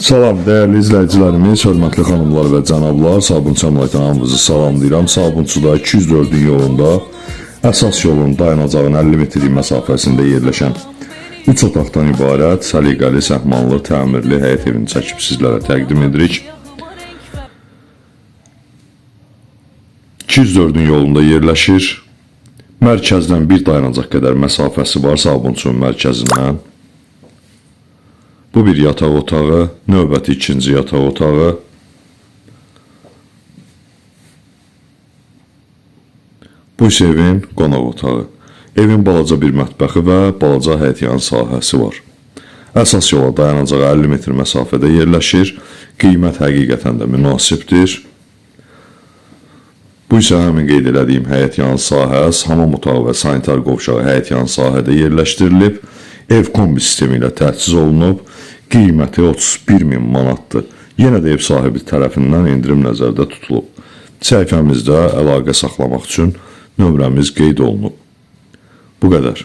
Salam dəyərli izləyicilərimiz, hörmətli xanımlar və cənablar, Sabunçu Əmlakdan hamınızı salamlayıram. Sabunçuda 204-ün yolunda əsas yolun dayanacağın 50 metrlik məsafəsində yerləşən 3 otaqdan ibarət səliqəli, səhmanlı, təmirli həyət evini çəkib sizlərə təqdim edirik. 204-ün yolunda yerləşir. Mərkəzdən bir dayanacaq qədər məsafəsi var Sabunçunun mərkəzindən. Bu bir yataq otağı, növbəti ikinci yataq otağı. Bu isə evin qonaq otağı. Evin balaca bir mətbəxi və balaca həyətyan sahəsi var. Əsas yola dayanacağa 50 metr məsafədə yerləşir. Qiymət həqiqətən də münasibdir. Bu isə həmin qeyd elədiyim həyətyan sahə, hamam otağı və sanitar qovşağı həyətyan sahədə yerləşdirilib. Ev kombi sistemi ilə təchiz olunub. Qiyməti 31 min manatdır. Yenə də ev sahibi tərəfindən endirim nəzərdə tutulub. Səhifəmizdə əlaqə saxlamaq üçün nömrəmiz qeyd olunub. Bu qədər.